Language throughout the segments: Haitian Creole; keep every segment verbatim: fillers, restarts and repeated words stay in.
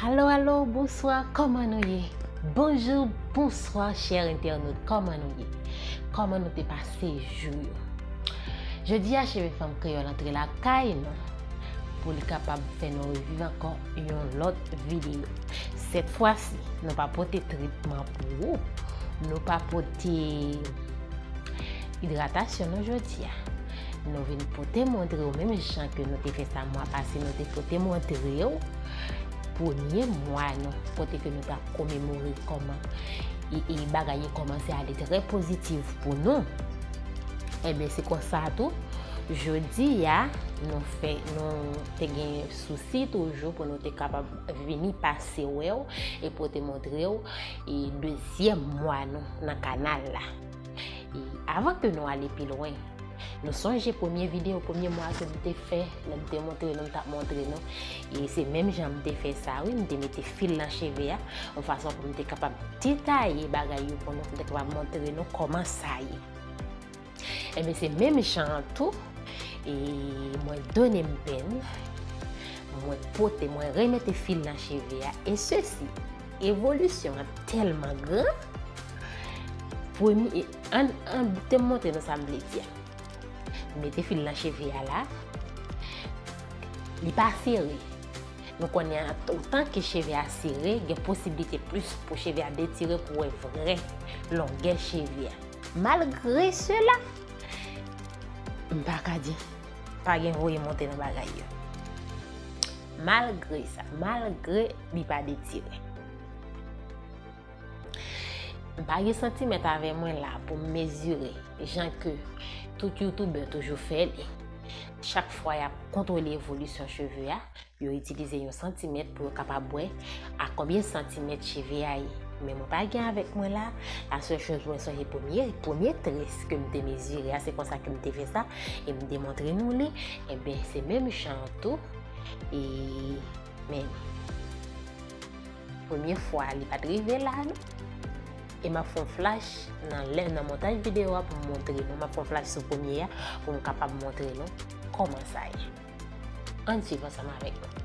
Alo, alo, bonswa, kòman nou ye? Bonjou, bonswa, chè entènot, kòman nou ye? Kòman nou te pase jou yo? Jodi a, cheve fanm kreyòl antre lakay nou pou li kapab fè nou reviv ankò yon lòt videyo. Sèt fwa si, nou pa pote tretman pou ou, nou pa pote idratasyon nou jodi a. Nou vin pote montre w, menm jan ke nou te fè sa mwa pase, nou te pote montre w premye mwa nou, kote ke nou t ap komemore kòman e, e bagay yo kòmanse ale trè pozitif pou nou. Ebyen, se konsa tou, jodi a, nou fè, nou te gen sousi toujou pou nou te kapab vini pase wè w e pote montre w e dezyèm mwa nou nan kanal la. E avan ke nou ale pi lwen, nou sonje premye videyo, premye mwa ke m te fè, lè m te montre nou, m t ap montre nou. E se menm jan m te fè sa, wi, m te mete fil nan cheve a, yon fason pou m te kapab detaye bagay yo pou nou, m te kapab montre nou kòman sa ye. Ebyen, se menm jan an tou, e mwen done m pèn, mwen pote, mwen remete fil nan cheve a, e sesi, evolisyon an tèlman gran, premye, e, an, an, te montre nou sa m vle di a. Mete fil nan cheve a la, li pa sere. Nou konnen an, otan ke cheve a sere, gen posiblite plis pou cheve a detire pou wè vrè longè cheve a. Malgre sela, m pa ka di, pa gen voye monte nan bagay yo. Malgre sa, malgre li pa detire. M pa gen santimèt avè mwen la pou m mezire, jan ke tout youtubè toujou fè li. Chak fwa y ap kontwole evolisyon cheve a, yo itilize yon santimèt pou yo kapab wè a konbyen santimèt cheve a ye. Men mwen pa gen avèk mwen la, la sèl choz mwen sonje premye, premye tres ke m te mezire a, se konsa ke m te fè sa, e m te montre nou li, ebyen, se menm jan an tou, e, men, premye fwa li pa t rive la, non. E m ap fè yon flash nan lè, nan montaj videyo a pou m montre nou. M ap fè yon flash sou premye a pou m kapab montre nou kòman sa ye. Ann swiv ansanm avèk mwen.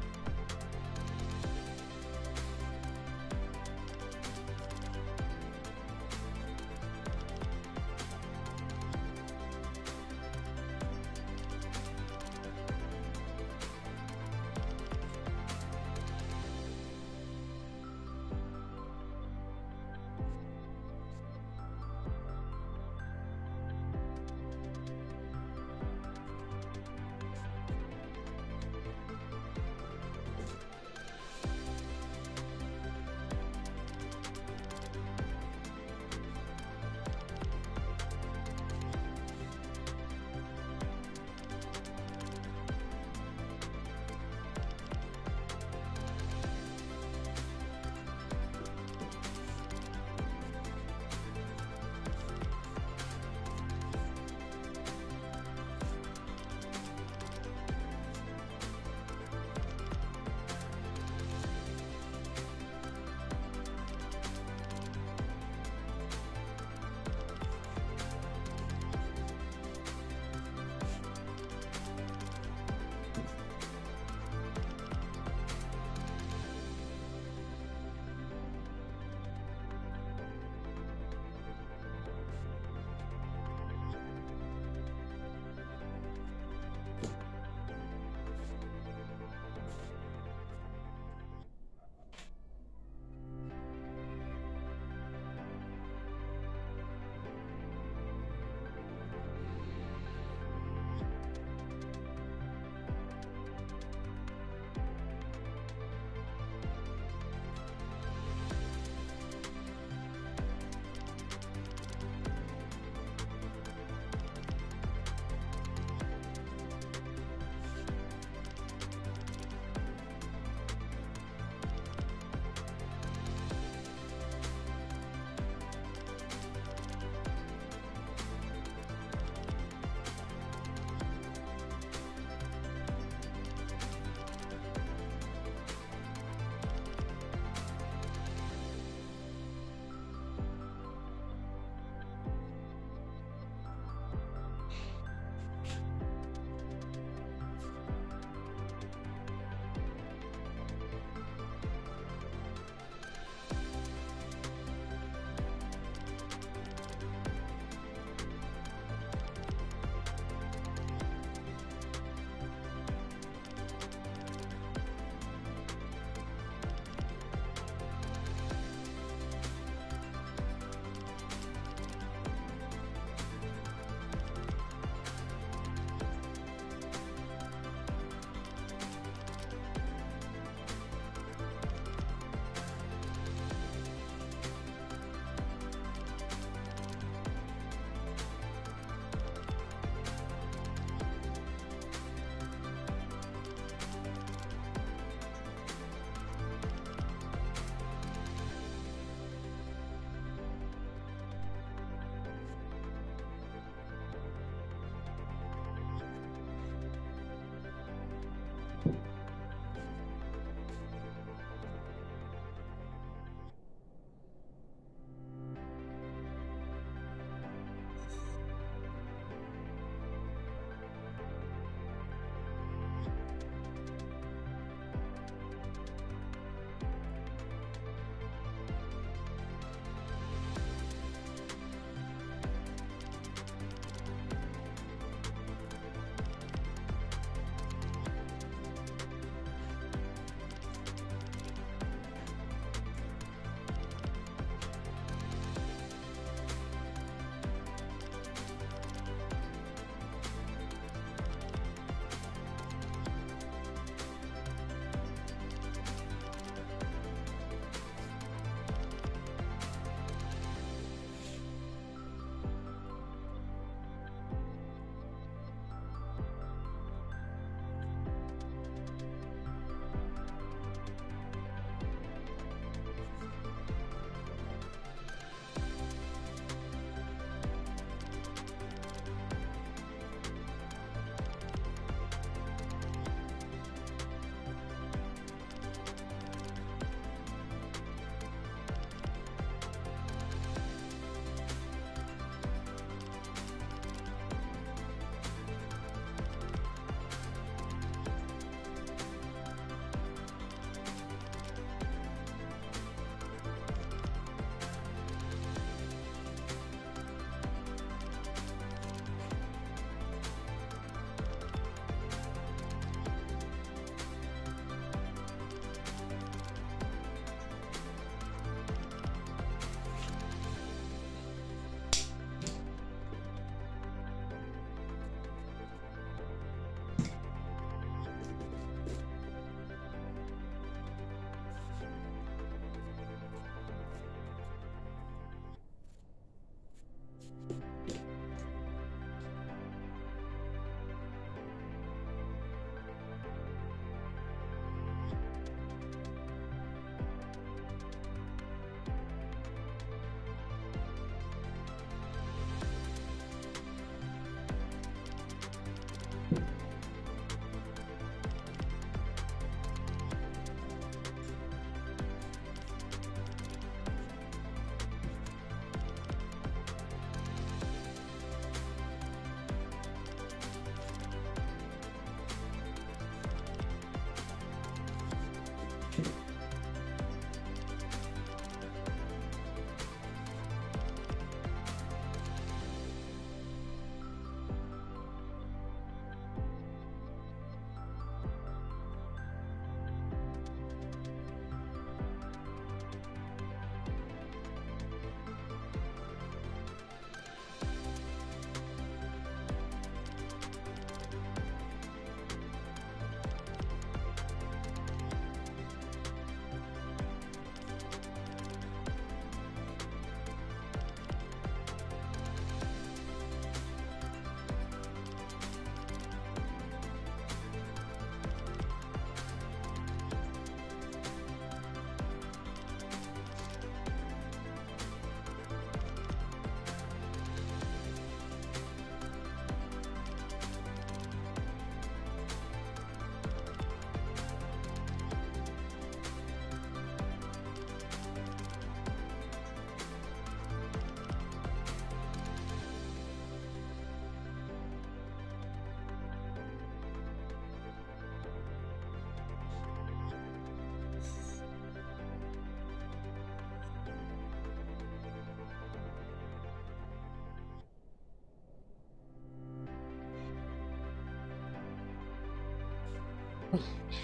Wi,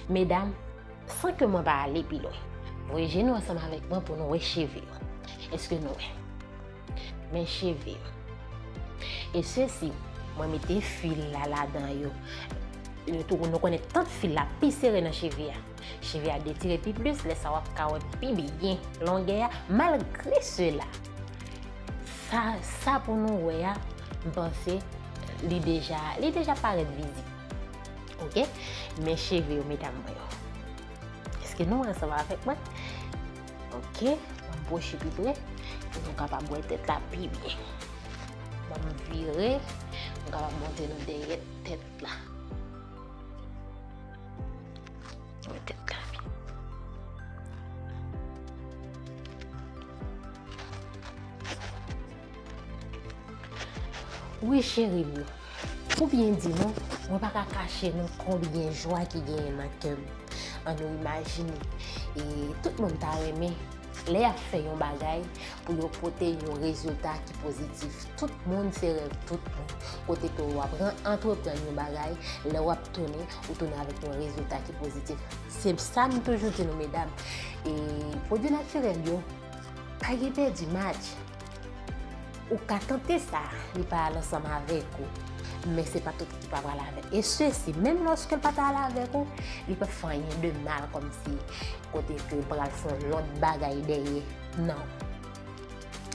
medam, san ke mwen pa ale pi lwen, voye je nou ansanm avèk mwen pou nou wè cheve yo. Èske nou wè? Men cheve yo. E sesi, mwen mete fil la ladan yo. Nou tou, nou konnen tant fil la pi sere nan cheve a. Cheve a detire pi plis, lè sa w ap ka wè pi byen longè a. Malgre sela, sa, sa pou nou wè a, m panse li deja, li deja parèt vizib. Oke? Men cheve yo, medam mwen yo. Èske nou ansanm avèk mwen? Oke, m ap pwoche pi pre pou nou kapab wè tèt la pi byen. Ban m vire, m kapab montre nou dèyè tèt la. Wè tèt la byen. Wi, cheri m yo. Pou byen di nou, mwen pa ka kache nou konbyen jwa ki genyen nan kè m. Ann nou imajine, e tout moun ta renmen, lè y ap fè yon bagay, pou yo pote yon rezilta ki pozitif. Tout moun se rèv tout moun. Kote ke w ap ran-, antreprann yon bagay, lè w ap tounen, ou tounen avèk yon rezilta ki pozitif. Se sa m toujou di nou, medam. E pwodui natirèl yo, pa gen pèdi match. Ou ka tante sa, li pa al ansanm avèk ou. Men se pa tout ki pa pral avèk. E sesi, menm lòske l pa ta al avèk ou, li pa fè anyen de mal kòmsi kote ke l pral fè yon lòt bagay dèyè. Non.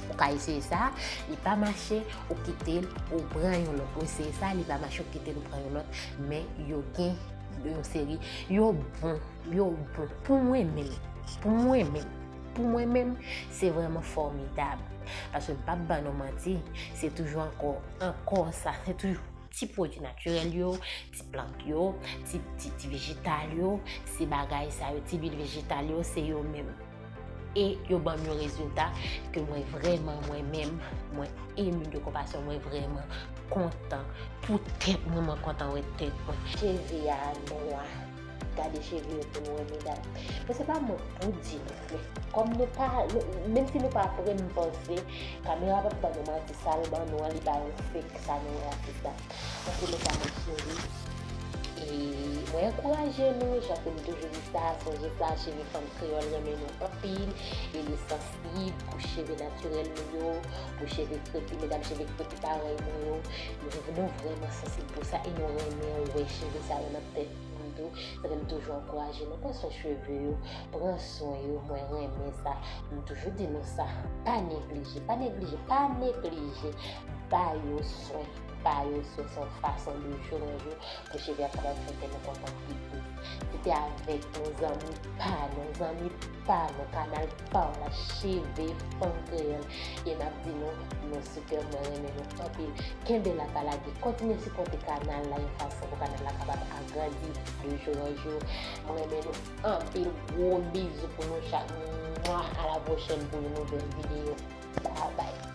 Ou ka eseye sa, li pa mache, ou kite l, ou pran yon lòt. Ou eseye sa, li pa mache, ou kite l, ou pran yon lòt. Men yo gen yon seri, yo bon, yo bon. Pou mwen menm, pou mwen menm, pou mwen menm, se vrèman fòmidab. Paske m p ap ban nou manti, se toujou ankò, ankò sa, se toujou ti pwodui natirèl yo, ti plant yo, ti, ti, ti vejetal yo, se bagay sa yo, ti lwil vejetal yo, se yo menm. E yo ban m yon rezilta ke mwen vrèman, mwen menm, mwen emi de konpasyon, mwen vrèman kontan pou tèt mwen, mwen kontan wè tèt mwen. Cheve a nwa. Gade cheve yo pou nou wè, medam. Men se pa mwen pou di nou, men kòm nou pa, nou, menm si nou pa prè, m panse kamera p ap ban nou manti, sa l ban nou an, li pa reflèt sa nou wè atis la. Antouleka, mes chéries, e mwen ankouraje nou, jan ke m toujou di sa, sonje sa, cheve fanm kreyòl renmen nou anpil, e li sansib pou cheve natirèl nou yo, pou cheve krepi, medam cheve krepi parèy mwen yo, nou, nou vrèman sansib pou sa, e nou renmen wè cheve sa yo nan tèt nou tou. Sa fè m toujou ankouraje nou, pran swen cheve yo, pran swen yo, mwen renmen sa. M toujou di nou sa, pa neglije, pa neglije, pa neglije, ba yo swen, ba yo swen, se yon fason de jou an jou pou cheve a kapab fè kè nou kontan pi plis. Se te avèk nou zanmi pa nou, zanmi pa nou, kanal pa w la, cheve fanm kreyòl. E m ap di nou, nou sipè, mwen renmen nou anpil. Kenbe la, pa lage, kontinye sipòte kanal la yon fason pou kanal la kapab agrandi de jou an jou. Mwen renmen nou anpil, gwo bizou pou nou chak. Mwa, a la pwochèn pou yon nouvèl videyo. Bye bye.